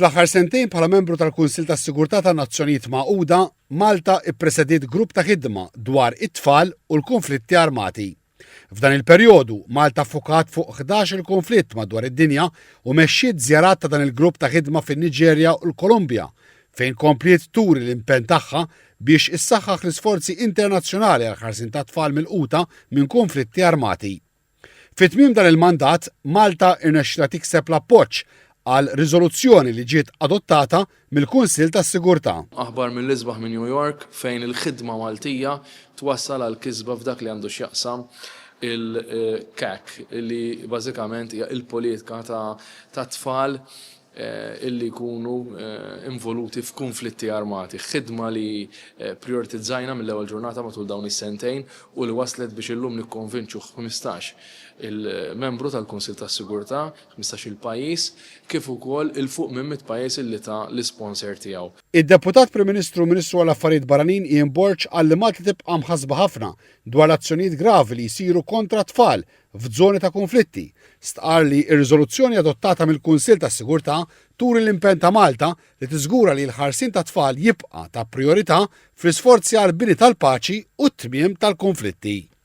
Fl-aħħar sentejn bħala membru tal-Kunsill tas-Sigurtà tan-Nazzjonijiet Magħquda, Malta ippresediet grupp ta' ħidma dwar it-tfal u l-kunflitti armati. F'dan il-perjodu, Malta ffukat fuq 11-il kunflitt madwar id-dinja u mexxiet żjarat ta' dan il-grupp ta' ħidma fin-Niġerja u l-Kolumbja, fejn kompliet turi l-impenn tagħha biex issaħħaħ l-isforzi internazzjonali għall-ħarsien tat-tfal milquta minn kunflitti armati. Fi tmiem dan il-mandat, Malta irnexxilha tikseb l-appoġġ għal riżoluzzjoni li ġiet adottata mill-Kunsill tas-Sigurtà. Aħbar mill-isbaħ minn New York fejn il-ħidma Maltija twassal għal kisba f'dak li għandu x'jaqsam il-CAC li bażikament hija il-politika ta' tfal illi jkunu involuti f'kunflitti armati. Ħidma li prijoritizzajna mill-ewwel ġurnata matul dawn is-sentejn u li wasslet biex illum nikkonvinċu 15 il-membru tal-Kunsill tas-Sigurtà, 15 il-pajjiż, kif ukoll 'il fuq minn 100 pajjiż illi ta l-isponsor tiegħu. Id-Deputat Prim Ministru u Ministru għall-Affarijiet Barranin Ian Borg qal li Malta tibqa' mħassba ħafna dwar l-azzjonijiet gravi li jsiru kontra t-tfal f'żoni ta' kunflitti. Stqarr li r-riżoluzzjoni adottata mill-Kunsill tas-Sigurtà turi l-impenn ta' Malta li tiżgura li l-ħarsien tat-tfal jibqa' ta' prijorità fl-isforzi għall-bini tal-paċi u t-tmiem tal-kunflitti.